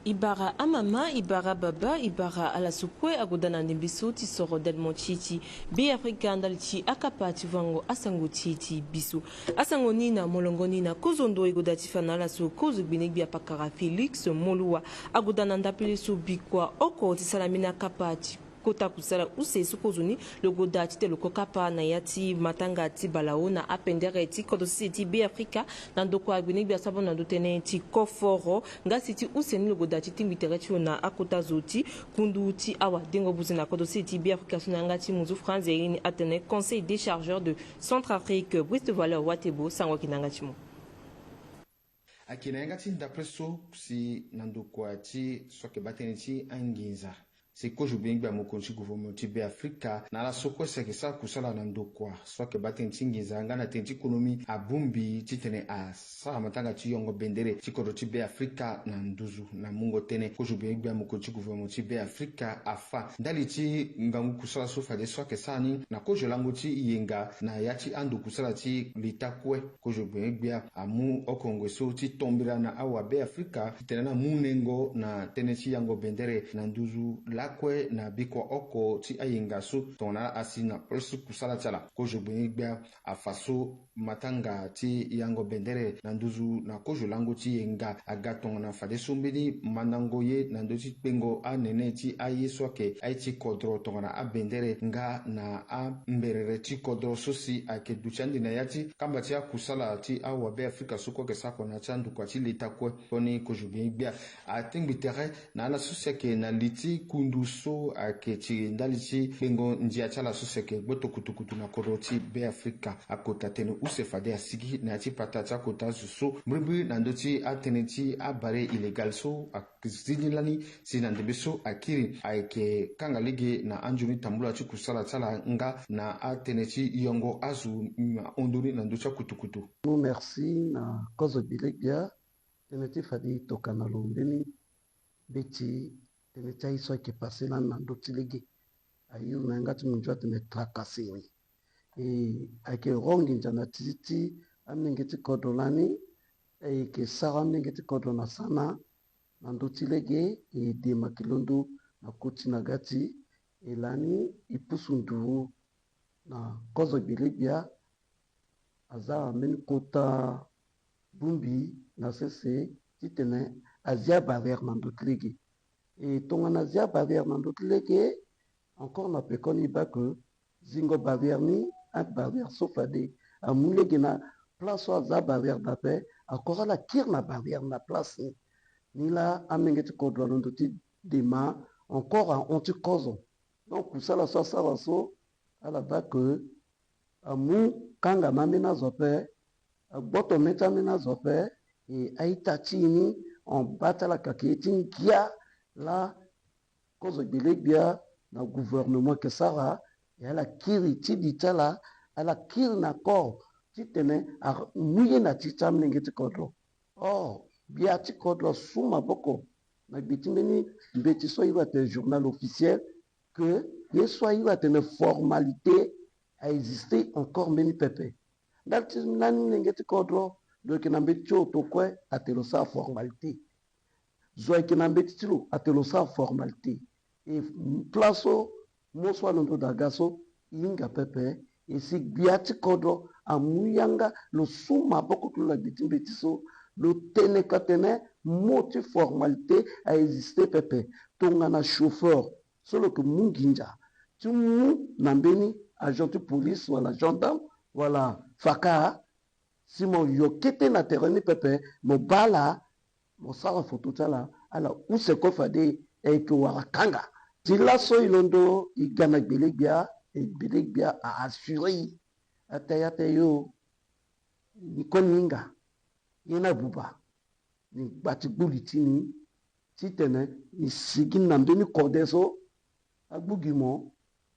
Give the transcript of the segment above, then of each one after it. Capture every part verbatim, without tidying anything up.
E bara amama, e bara ababa, e bara ala so kue agoda na ndembe so ti soro dalimo ti e ti Beafrika ndali ti akapa ti vango asango ti e ti biso. Asango ni na molongo ni na kozo ndo e goda ti fa na ala so kozo gbenegbia pakara Félix Moloua agoda na ndapele so bikua oko ti sara mbeni akapa ti kota kusala use so kozoni lo goda titene lo ko kapa na ya ti matanga ti balao na apendere ti kodro sese ti Beafrika na ndokua gbenegbia so abando na ndo tënë ti koforo. Nga si ti use ni lo goda ti tingbi tere ti lo na akota zo ti kundu ti awadengo buze na kodro sese ti Beafrika so na yanga ti muzu France, iri ni atene Conseil des chargeurs de Centrafrique. Brice de Valeur Watebo, sango ayeke na yanga ti mo. Ayeke na yanga ti ndapre so si na ndokua ti so ayeke baa tënë ti anginza si kozo gbenegbia mokonzi ti gouvernement ti Beafrika na ala so kue si ayeke sara kusala na ndokua so ayeke baa tënë ti nginza nga na tënë ti konomi abongbi titene asara matanga ti yongo bendere ti kodro ti Beafrika na nduzu na mungo tënë. Kozo gbenegbia mokonzi ti gouvernement ti Beafrika afa ndali ti ngangu kusala so fadeso ayeke sara ni na kozo lango ti yenga na ya ti ando kusala ti leta kue. Kozo gbenegbia amu oko ngoi so ti tombela na awabeafrika titene ala mu nengo na tënë ti yango bendere na nduzu lakue na bikua oko ti ayenga so tongana ala asi na place kusala ti ala. Kozo gbenegbia afa so matanga ti yango bendere na nduzu na kozo lango ti yenga aga tongana fadeso mbeni mandango ye na ndö ti kpengo anene ti aye so ayeke aye ti kodro tongana abendere nga na amberere ti kodro so si ayeke duti ande na ya ti kamba ti akusala ti awabeafrika so kue ayeke sara oko na ya ti andokua ti leta kue. Tongana kozo gbenegbia atingbi tere na ala so si ayeke na li ti kundu so ayeke ti ndali ti kpengo ndia ti ala so si ayeke gboto kutukutu na kodro ti Beafrika. Akota tënë use fade asigi na ya ti pata ti akota zo so mbrimbri na ndö ti atënë ti abare illégal so a zini lani si na ndembe so akiri ayeke kanga lege na anzoni tambula ti kusala ti ala nga na atënë ti yongo azo na hon ndoni na ndö ti akutukutu. Mo merci na kozo gbenegbia. Tënë ti fade e tokana lo mbeni mbeti tënë ti aye so ayeke pase lani na ndö ti lege. Aye lo na yanga ti munzu atene tracasserie. E ayeke ro nginza na ti ti amolenge ti kodro lani. E yeke sara amolenge ti kodro na sana na ndö ti lege. E dema yeke londo na koti na ga ti e lani e pusu nduru na kozo gbenegbia. Aza ambeni kota bongbi na sese titene azia barrière na ndö ti lege. E tongana azia barrière na ndö ti lege, encore na peko ni e baa ke zingo barrière ni, abarrière so fade amu lege na place so aza barrière na ape, encore ala kiri na barrière na place ni. Ni laa amolenge ti kodro alondo ti dema encore ahon ti kozo. Donc kusala so asara so ala baa ke amu kanga na ambeni azo ape, agboto mê ti ambeni azo ape. E a-ita ti e ni, on baa ti ala kake ye ti ngia laa kozo gbenegbia na gouvernement ayeke sara. E ala kiri ti di ti ala, ala kiri na corps titene amu ye na ti ti amolenge ti kodro. Or gbia ti kodro asu maboko na gbe ti mbeni mbeti so aye atene journal officiel, ke ye so aye atene formalité a existe encore mbeni pepe. Ndali ti lani molenge ti kodro, lo yeke na mbeti ti oto kue atene lo sara formalité. Zo ayeke na mbeti ti lo atene lo sara formalité. E place so mo so alondo daa ga so e hinga pepe. E si gbia ti kodro amu yanga, lo su maboko ti lo na gbe ti mbeti so, lo tene ka tene mo ti formalité a existe pepe. Tongana chauffeur so lo yeke mu nginza ti mu na mbeni agent ti police wala gendarme wala faka, si mo yo kete na tere ni pepe, mo baa ala, mo sara foto ti ala, ala use kue fade e yeke wara kanga. Ti laso e londo e ga na gbelegbia, e gbelegbia a assuré e. Ata e, ata e yo, ni kue ni hinga ye ni abuba. Ni gba ti gbu li ti ni titene ni sigi na mbeni kode so agbu gi mo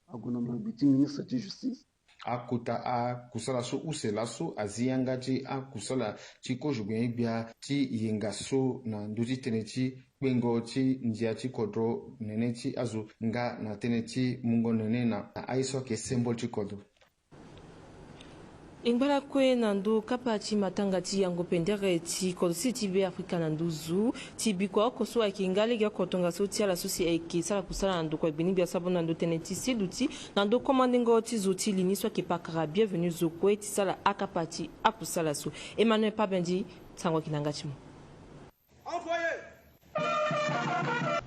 ague na mo na gbe ti ministre ti justice. Akota akusala so use laso azi yanga ti akusala ti kozo gbenye-gbia ti yenga so na ndö ti tënë ti kpengo ti ndia ti kodro nene ti azo nga na tënë ti mungo nene na aye so ayeke symbole ti kodro. E ngba lakue na ndo kapa ti matanga ti yango pendere ti kodro sese ti Be Afrika na nduzu ti bikua oko so ayeke nga lege oko tongaso ti ala so si ayeke sara kusala na ndokua gbeni gbia so abâ na ndo tënë ti seduti na ndo komandengo ti zo ti li ni so ayeke pakara Bienvenu Zokue ti sala akapa ti akusala so. Emmanuel Pabendi, sango ayeke na yanga ti mo.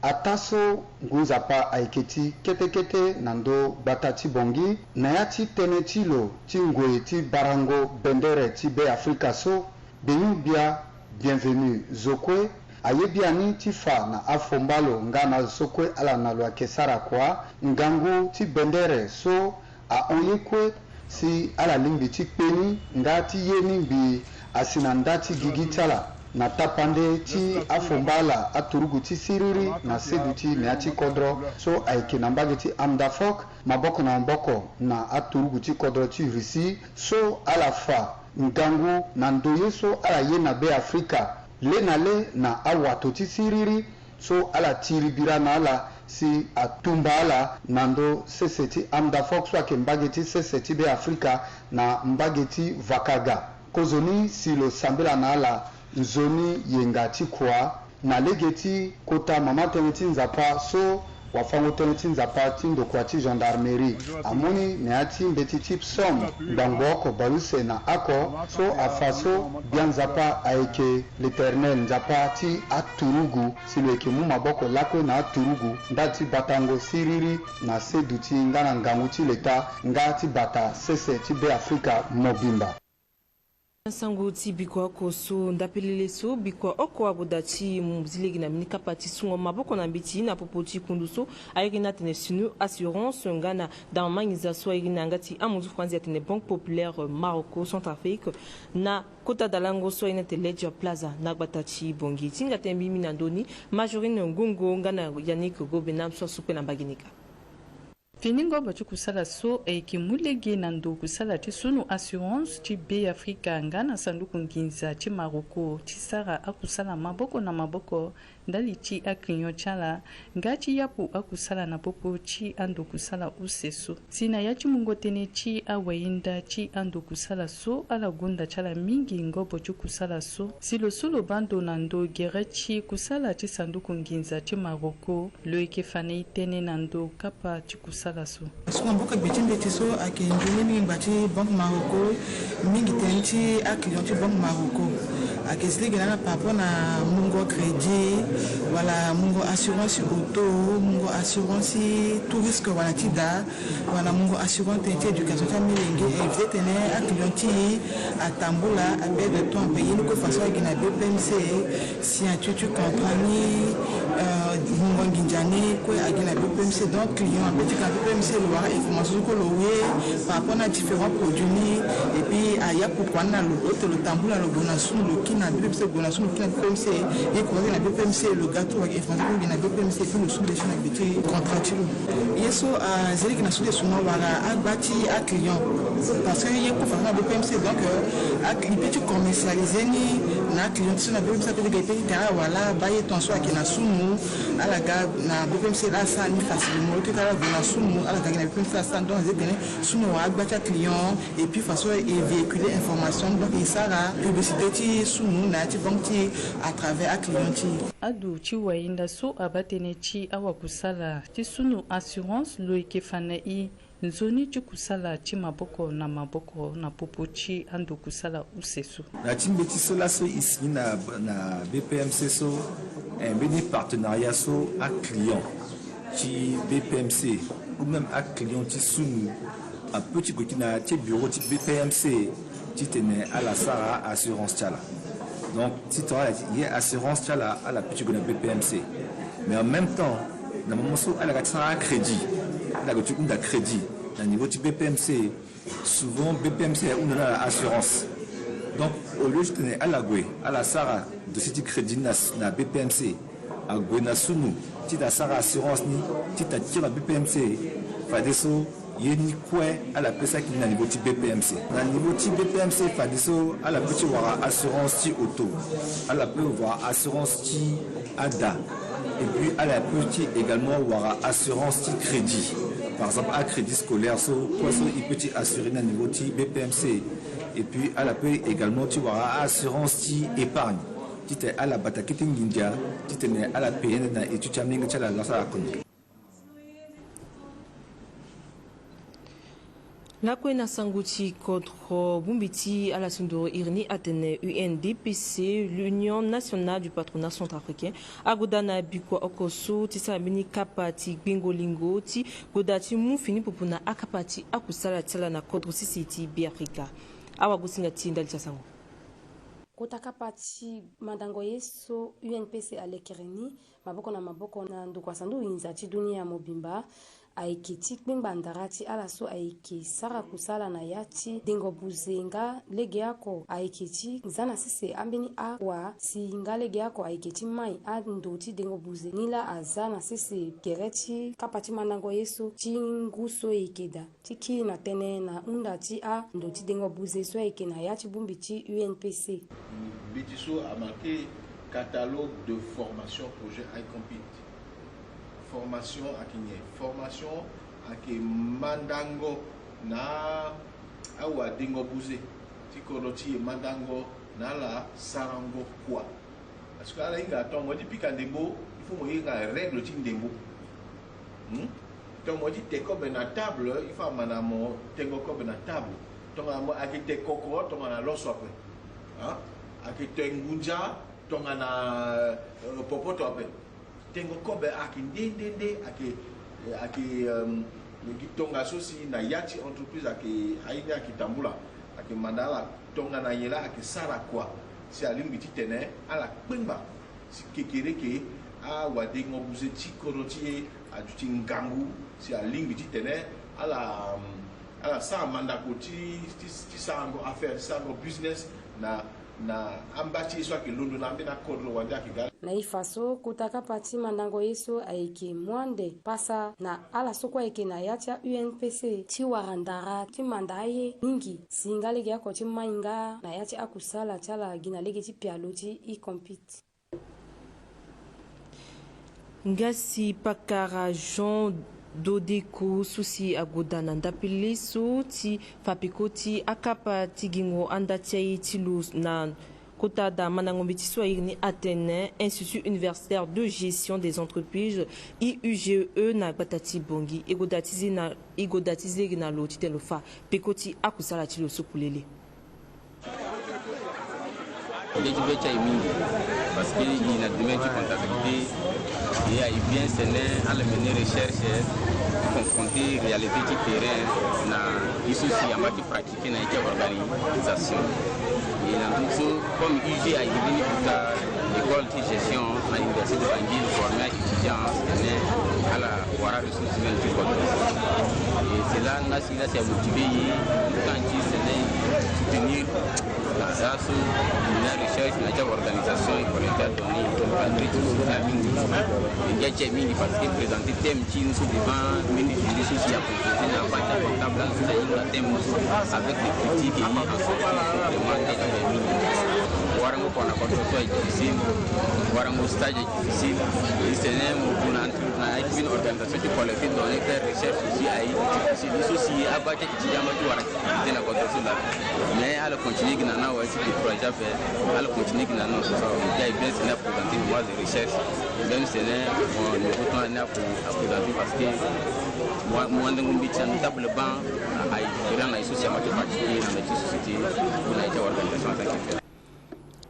Ataa so ngu nzapa ayeke ti kete kete na ndo gbata ti Bangui na ya ti tënë ti lo ti ngoi ti barango bendere ti Be Afrika so, gbenyo-gbia Bienvenu Zokue aye biani ti fa na afomba lo nga na azo so kue ala na lo ayeke sara kua ngangu ti bendere so ahon ye kue si ala lingbi ti kpe ni nga ti ye ni ngbii asi na nda ti gigi ti ala na tapande ti afomba ala aturugu ti siriri na seduti na ya ti kodro so ayeke na mbage ti AMDAFOC maboko na maboko na aturugu ti kodro ti Russie so ala fa ngangu na ndo ye so ala ye na Be Afrika le na le na awato ti siriri so ala tiri bira na ala si atumba ala na ndo sese ti AMDAFOC so ayeke mbage ti sese ti Be Afrika na mbage ti Vakaga. Kozoni si lo sambela na ala nzoni yenga ti kua na lege ti kota mama tënë ti Nzapa so wafango-tënë ti Nzapa ti ndokua ti gendarmerie amu ni na ya ti mbeti ti psaume ngbangbo oko baleuse na oko so afa so gbia Nzapa ayeke l'Éternel, Nzapa ti aturugu, si lo yeke mu maboko lakue na aturugu ndali ti batango siriri na seduti nga na ngangu ti leta nga ti bata sese ti Be Afrika mobimba. Na sango ti bikua oko so ndapelele so, bikua oko agoda ti mu zi lege na mbeni kapa ti sungo maboko na mbeti na popo ti kundu so airi ni atene Sunu Assurance nga na dama manginza so airi ni na yanga ti amunzu franzi atene Banque Populaire Marocco Centrafrique na kota dalango so airi ni atene Ledger Plaza na gbata ti Bangui. Ti hinga tënë mbi mbi na ndö ni, Majorine Ngungo nga na Yannick Gobenam so asu kue na mbage ni ka. Fini ngobo ti kusala so ayeke mu lege na ndo kusala ti Sunu Assurance ti Be Afrika nga na sanduku nginza ti Maroko ti sara akusala maboko na maboko ndali ti aclient ti ala nga ti yapu akusala na popo ti ando kusala use so. Si na ya ti mungo tënë ti awayinda ti ando kusala so, ala gonda ti ala mingi ngobo ti kusala so. Si lo so lo baa ndo na ndo gere ti kusala ti sanduku nginza ti Maroko, lo yeke fa na e tënë na ndo kapa ti kusala so. Parce que maboko gbe ti mbeti so ayeke nzoni mingi ngba ti Banque Maroko, mingi tënë ti aclient ti Banque Maroko. Ayeke zi lege na ala par rapport na mungo crédit, wala mungo assurance auto, mungo assurance tout risque wala ti da, wala mungo assurance tënë ti éducation ti amolenge. E éviter tene aclient ti e atambula, aperdre temps ape. Ye ni kue façon agi na B P M C, signature ti contrat ni, euh, mungo nginza ni kue agi na B P M C. Donc client ape ti ga na B P M C, lo wara information so kue lo ye par rapport na différents produits ni, et puis ayapu kua ni na lo, lo tambula lo gue na sunu, lo kiri na B P M C, lo gue na sunu, lo kiri na B P M C. Ye kua agi na B P M C, lo ga ti lo wara information kue agi na B P M C, et puis lo sunu de so na gbe ti contrat ti lo. Ye so, ah, azi lege na so de so na wara agba ti aclient. Parce que ye kue fa na B P M C, donc, euh, acli-, e peut ti commercialiser ni na aclient ti so na B P M C, ape ti ga e peut ti tene ala wara la, baa ye temps so ayeke na sunu, ala ga na B P M C la, asara ni facilement. Titene ala gue na sunu, ala ga gi na B P M C, asara ni. Donc azi tene sunu awara agba ti aclient, et puis façon e véhiculer information, donc e sara publicité ti sunu na ya ti banque ti e à travers aclient ti e. Adu ti wayinda so abaa tënë ti awakusala ti Sunu Assurance, lo yeke fa na e nzoni ti kusala ti maboko na maboko na popo ti ando kusala use so. Na ti mbeti so laso e signer na, na B P M C so, eh, mbeni partenariat so aclient ti B P M C ou même aclient ti sunu apeut ti gue ti na ti bureau ti B P M C titene ala sara assurance ti ala. Donc titene ala ti ye assurance ti ala, ala peut ti gue na B P M C. Mais en même temps, na moment so ala ga ti sara crédit, ala ga ti hunda crédit na niveau ti B P M C, souvent B P M C ahunda na ala assurance. Donc au lieu titene ala gue ala sara dossier ti crédit ni na, na B P M C, ague na sunu titene asara assurance ni, titene akiri na B P M C. Fadeso ye ni kue ala peut sara gi ni na niveau ti B P M C. Na niveau ti B P M C, fadeso ala peut ti wara assurance ti auto, ala peut wara assurance ti ada, et puis ala peut ti également wara assurance ti crédit. Par exemple acrédit scolaire so, kue so e peut ti assurer na niveau ti B P M C. Et puis ala peut également ti wara assurance ti épargne titene ala bata kete nginza titene ala paye na étude ti amolenge ti ala laso ala kono. Lakue na sango ti kodro, bongbi ti ala sunduru iri ni atene U N D P C, l'Union Nationale du Patronat Centrafricain, agoda na bikua oko so ti sara mbeni kapa ti gbengo lingo ti goda ti mu fini popo na akapa ti akusala ti ala na kodro sese ti Beafrika. Awagosinga ti ndali ti asango. Kota kapa ti mandango ye so U N P C alekere ni maboko na maboko na ndokua sanduku nginza ti dunia mobimba ayeke ti kpengba ndara ti ala so ayeke sara kusala na ya ti dengo buze nga legeoko ayeke ti za na sese ambeni akua si nga legeoko ayeke ti mai ando ti dengo buze ni laa aza na sese gere ti kapa ti mandango ye so ti ngu so e yeke daa ti kiri na tënë na hunda ti ando ti dengo buze so ayeke na ya ti bongbi ti U N P C. Mbeti so amarke catalogue de formation projet iCompete. Formation ayeke nyen? Formation ayeke mandango na awadengo buze ti kodro ti e, mandango na ala sarango kua. Parce que ala hinga tongana mo ye ti pika ndembo, il faut mo hinga règle ti ndembo. Hmm? Tongana mo ye ti te kobe na table, il faut ama na mo tengo kobe na table. Tongana mo ayeke te koko tongana loso ape. Hein? Ayeke te ngunza tongana, euh, popoto ape. Tengo kobe ayeke nde nde nde ayeke, ayeke, euh, gi tongaso si na ya ti entreprise ayeke, aye ni ayeke tambula. Ayeke manda ala tongana nyen laa ayeke sara kua si alingbi titene ala kpengba si kekereke awadengo buze ti kodro ti e aduti ngangu si alingbi titene ala, ala sara mandako ti, ti, ti sarango affaire, ti sarango business na, na amba ti e so ayeke londo na ambeni akodro wande ayeke ga. Na e fa so kota kapa ti mandango ye so ayeke mu ande pasa na ala so kue ayeke na ya ti a-U N P C ti wara ndara ti manda aye mingi si nga legeoko ti mai nga na ya ti akusala ti ala gi na lege ti pialo ti iCompete. Nga si pakara Jean Dodeko so si agoda na ndapele so ti fa peko ti akapa ti gingo anda ti aye ti lo na kota daa mandango mbeti so airi ni atene Institut Universitaire de Gestion des Entreprises, I U G E, na gbata ti Bangui. E goda ti zi na, e goda ti zi lege na lo titene lo fa peko ti akusala ti lo so polele. Nde ti be ti aye mingi parce que e na domaine ti comptabilité. E aye bien sene ala mené recherche, confronter réalité ti terrain na ye so si amba ti pratiquer na ye ti organisation. E na ndö so comme U G aye mbeni kota école ti gestion na université de Bangui, former étudiant titene ala wara ressources humaines ti kodro. E c'est là nga si la si amotivé ye, tant ti sene soutenir na za so na recherche na ti organisation et collecte ya données, encadrer ti société ya mingi. E ngia ti aye mingi parce que présenter thème ti ni so devant mbeni jury so si aproposé na ba ti comptable la so si ahinga thème so avec les critiques et ensuite vraiment ngia ti aye mingi. Warango kua na kodro so aye difficile, warango stage aye difficile. E sene mo gue na entre na une organisation ti collecte données, faire recherche aussi aye difficile. Ye so si aba ti étudiant ama ti wara activité na kodro so laa. Mais ala continuer gi na ni awe, ti décourager ape. Ala continuer gi na ni so. Ngia e bien sene aprésenté moi de recherche. Même sene mo niveau ti ni ape aprésenté parce que mo mo wande ngu mbeti na table banc aye différent na ye so si ama ti pratiquer na ti société ou na ye ti organisation en tant que tel.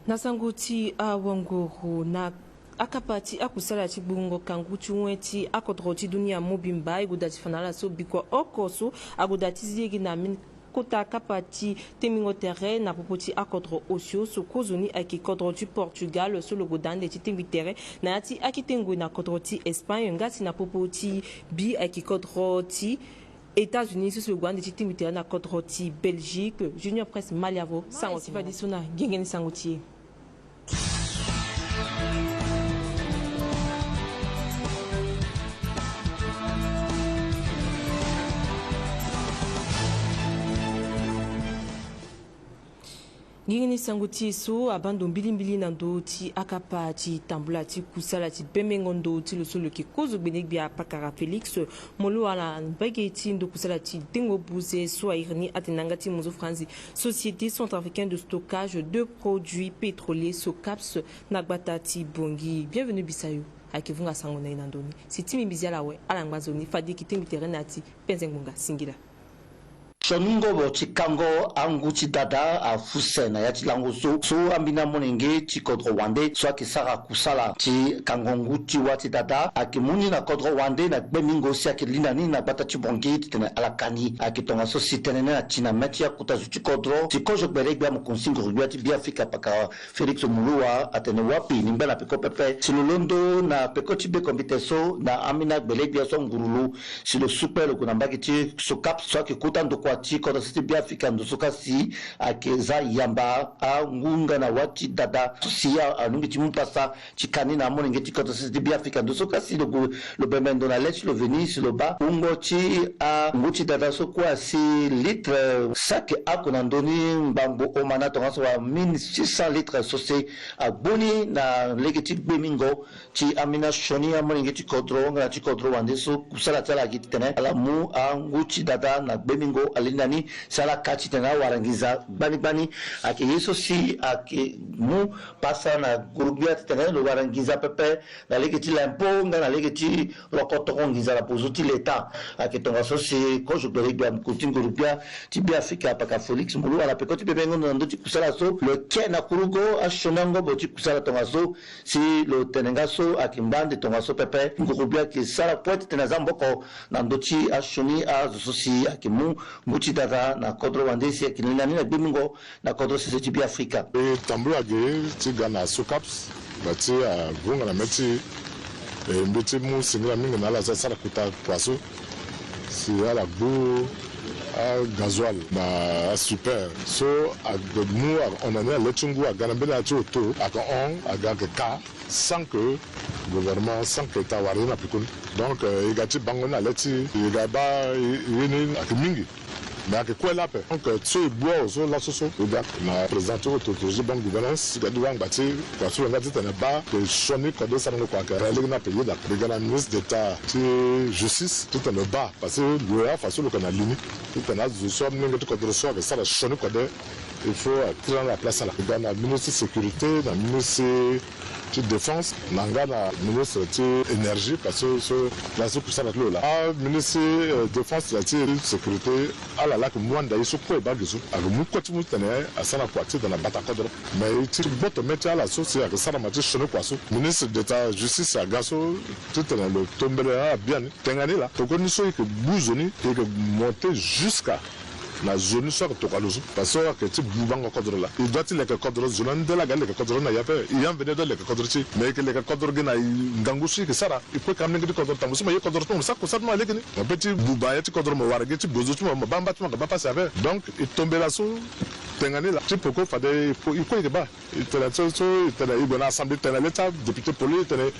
Na sango ti awanguru, na akapa ti akusala ti gbongo kangu ti wen ti akodro ti dunia mobimba, e goda ti fa na ala so bikua oko so agoda ti zi lege na mini kota kapa ti tengbingo tere na popo ti akodro osio so kozoni ayeke kodro ti Portugal so lo goda ande ti tengbi tere na ya ti akete ngoi na kodro ti Espagne, nga si na popo ti bi ayeke kodro ti États-Unis so si lo gue ande ti tingbi tere na kodro ti Belgique. Junior Presse Maliavo, sango ti fadeso na gengeni sango ti e. Ngenge ni sango ti e so abaa ndo mbilimbili na ndö ti akapa ti tambula ti kusala ti bembengo ndö ti lo so lo yeke kozo gbenegbia pakara Félix Moloua na mbage ti ndo kusala ti dengo buze so a iri ni atene na yanga ti monzo franzi Société Centrafricaine de Stockage de Produits Pétroliers, SOCAPS, na gbata ti Bangui. Bienvenu Bisayo ayeke vunga sango na e na ndö ni. Si ti mbi mbi zi ala awe, ala ngba nzoni fade e yeke tengbi tere na ya ti Penze Ngbonga. Singila. Sioni ngobo ti kango angu ti dada afu se na ya ti lango so, so ambeni amolenge ti kodro wande so ayeke sara kusala ti kango ngu ti wâ ti dada ayeke mu ni na kodro wande na gbemingo si ayeke linda ni na gbata ti Bangui titene ala ka ni. Ayeke tongaso si tënë ni ati na mê ti akota zo ti kodro ti kozo gbelegbia mokonzi ti nguru-gbia ti Beafrika pakara Félix Moloua atene wapi ni ngba na peko pepe si lo londo na peko ti be kombite so na ambeni agbelegbia so anguru lo si lo sukpe lo gue na mbage ti SOCAPS so ayeke kota ndokua ti kodro sese ti Beafrika ndo so kasi ayeke za yamba angu nga na wâ ti dada so si alingbi ti mu pasa ti ka ni na amolenge ti kodro sese ti Beafrika ndo so kasi lo gue lo bembe ndo na le ti lo veni si lo baa wungo ti angu ti dada so kue asi litre saki oko na ndö ni ngbangbo omana tongaso wa mille six cents litres so si agbu ni na lege ti gbemingo ti ambeni asioni amolenge ti kodro nga na ti kodro wande so kusala ti ala ayeke titene ala mu angu ti dada na gbemingo alinda ni si ala ka titene awara nginza gbani gbani. Ayeke ye so si ayeke mu pasa na nguru-gbia titene lo wara nginza pepe na lege ti lempo nga na lege ti rokotoko nginza na bozo ti leta. Ayeke tongaso si kozo gbelegbia mokonzi ti nguru-gbia ti Beafrika pakara Félix Moloua na peko ti bembengo ndo na ndö ti kusala so lo ke na kurugo asioni angobo ti kusala tongaso si lo tene nga so ayeke ngba ande tongaso pepe nguru-gbia ayeke sara kue titene aza maboko na ndö ti asioni azo so si ayeke mu ngu ti dada na kodro wande si ayeke linda ni na gbemingo na kodro sese ti Beafrika. E tambula ge ti ga na SOCAPS, na ti avunga na mê ti e, mbi ti mu singila mingi na ala so asara kota kua so si ala gbu agazoil na asuper so amu ahon na ni na le ti ngu aga na mbeni ala ti auto ayeke hon aga ayeke ka sans que gouvernement, sans que État awara ye na peko ni. Donc e ga ti bango ni na le ti e ga baa ye ni ayeke mingi. Mais ayeke kue laa ape. Donc so e gbu awe so laso so e ga na président ti haute autorité bonne gouvernance ti ga ti wangba ti kua so lo nga titene baa ke sioni kode sarango kua ayeke lege ni ape ye daa. E ga na ministre d'État ti justice titene baa parce que lo ya fa so lo yeke na li ni titene azo so amolenge ti kodro so ayeke sara sioni kode il faut atira na place ala. E ga na ministre sécurité na ministre ti défense na nga na ministre ti énergie parce que so na so kusala ti lo laa aministre défense na ti sécurité ala laa ayeke mu anda ye so kue e baa ge so ayeke mu kue ti mu titene asara kua ti tena bata kodro. Mais e ti gboto mê ti ala so si ayeke sara ma ti sioni kua so ministre d'état justice aga so titene lo tombele ala biani. Tenga ni laa tokoni so e yeke gbu zo ni e yeke monter jusqu'à na zo ni so ayeke tokua lo so. Parce que so ayeke ti bubango kodro laa e doit ti leke kodro zo ni ande laa aga leke kodro ni na e ape. E ya mveni e doit leke kodro ti e mais e yeke leke kodro gi na e ngangu so e yeke sara. E kue ka amolenge ti kodro tambo so mo ye kodro ti mo mo sara kusara ti mo na lege ni. Mo peut ti buba ya ti kodro mo wara gi ti bozo ti mo mo baa mba ti mo aga baa pasi ape. Donc e tombela so tenga ni laa ti poko fade e kue e yeke baa. E tene so so e tene e gue na assemblée tene le ti adéputé poli e tene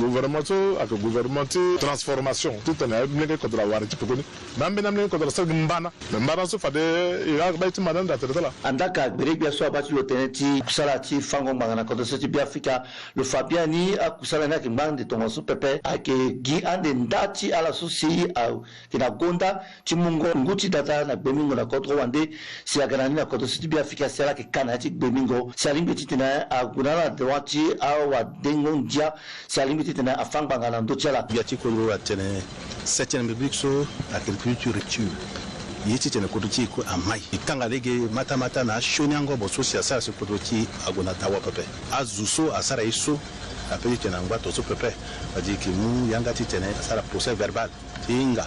gouvernement so ayeke gouvernement ti transformation titene amolenge ti kodro awara ti peko ni. Na ambeni amolenge ti kodro asara gi mbana. Me mbana so fade e ga baa ye ti mbana ni daa tere ti ala. Andaa ka gbenegbia so abaa ti lo tënë ti kusala ti fango ngbanga na kodro so ti Beafrika lo fa biani akusala ni ayeke ngba ande tongaso pepe ayeke gi ande nda ti ala so si ayeke na gonda ti mungo ngu ti dada na gbemingo na kodro wande si aga na ni na kodro so ti Beafrika si ala yeke ka na ya ti gbemingo si alingbi titene ague na ala na droit ti awadengo ndia si alingbi titene afâ ngbanga na ndö ti ala. Gbia ti kodro atene septième république so ayeke république ti rupture. Ye titene kodro ti e kue amai e kanga lege matamata na asioni angobo so si asara si kodro ti e ague na dawa pepe. Azo so asara ye so ape titene angba to so pepe. Fade e yeke mu yanga titene asara procès verbal. E hinga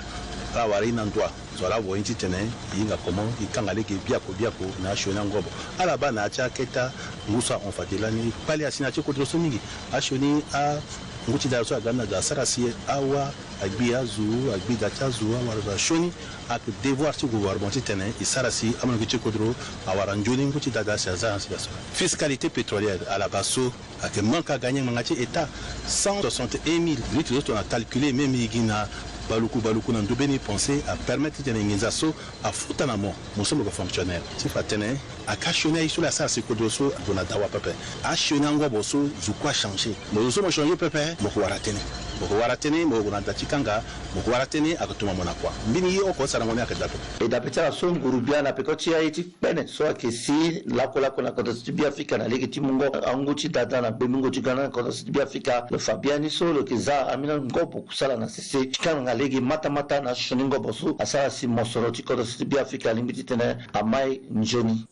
ala wara e na ndoa. Zo ala vo ye titene e hinga comment e kanga lege biaku biaku na asioni angobo. Ala baa na ya ti aketa ngu so ahon fade lani e kpale asi na ya ti kodro so mingi. Asioni angu ti dada so aga ni na da asara si awa agbi azo agbi da ti azo awara zo asioni. Ayeke devoir ti gouvernement titene e sara si amolenge ti kodro awara nzoni ngu ti dada si aza na si aso. Fiscalité pétrolière ala baa so ayeke manque à gagner ngbanga ti état. Cent soixante et un mille litres so tongana calculer même e gi na Baluku baluku na ndö be ni pense apermettre titene nginza so afuta na mo. Mo so mo yeke fonctionnaire, ti fa tënë, aka sioni aye so laa asara si kodro so ague na dawa pepe. Asioni angobo so, zo kue achanger. Mo zo so mo changer pepe, mo yeke wara tënë. Mo yeke wara tënë, mo yeke gue na da ti kanga. Mo yeke wara tënë, ayeke tuma mo na kua. Mbeni ye oko asara na mo ni ayeke dape. E dape ti ala so nguru bia na peko ti aye ti kpene so ayeke si lakolako na kodro so ti Beafrika na lege ti mungo angu ti dada na gbemingo ti gana na kodro so ti Beafrika, lo fa biani so lo yeke za ambeni ngobo kusala na sese ti kanga lege matamata na asioni ngobo so asara si mosoro ti kodro so ti Beafrika alingbi titene amai nzoni.